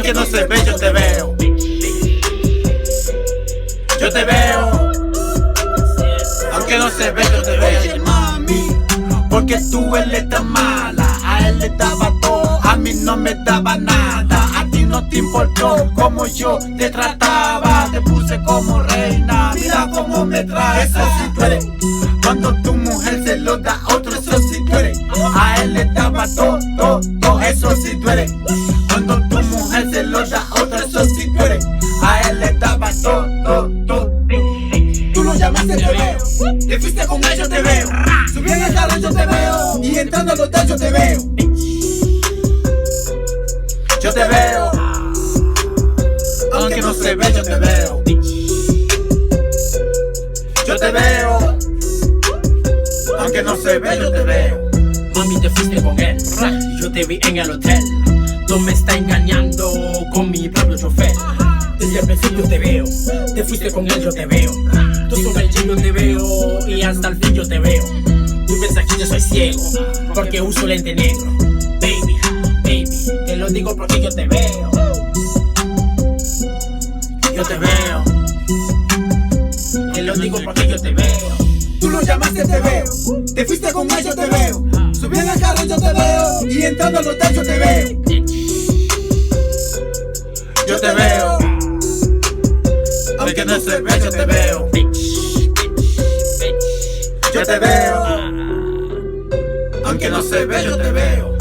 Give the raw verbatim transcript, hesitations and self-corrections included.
Aunque no se ve, yo te veo. Yo te veo. Aunque no se ve, yo te veo. Oye, mami, ¿por qué tú eres tan mala? A él le daba todo, a mí no me daba nada. A ti no te importó cómo yo te trataba. Te puse como reina, mira cómo me trata. Eso sí duele. Cuando tu mujer se lo da a otro, eso sí duele. A él le daba todo, todo, todo, eso sí duele. Cuando tu mujer se lo da a otro, eso sí duele. A él le daba todo, todo, todo. Tú lo llamaste, te veo. Te fuiste con él, yo te veo. Subiendo el carro, yo te veo. Y entrando al hotel, yo te veo. Yo te veo. Aunque no se ve, yo te veo. Yo te veo. Aunque no se ve, yo te veo. Mami, te fuiste con él. Yo te vi en el hotel. Tú me estás engañando con mi propio chofer. Desde el principio te veo. Te fuiste con él, yo te veo. Tú sobre el jeep, yo te veo. Y hasta el fin yo te veo. Tú piensas que yo soy ciego porque uso lente negro. Baby, baby, te lo digo porque yo te veo. Yo te veo. Te lo digo porque yo te veo. Tú lo llamaste, te veo. Te fuiste con él, yo te veo. Subiendo el carro, yo te veo. Y entrando al hotel, yo te veo. Yo te veo. Aunque no se ve, yo te veo. Yo te veo. Aunque no se ve, yo te veo.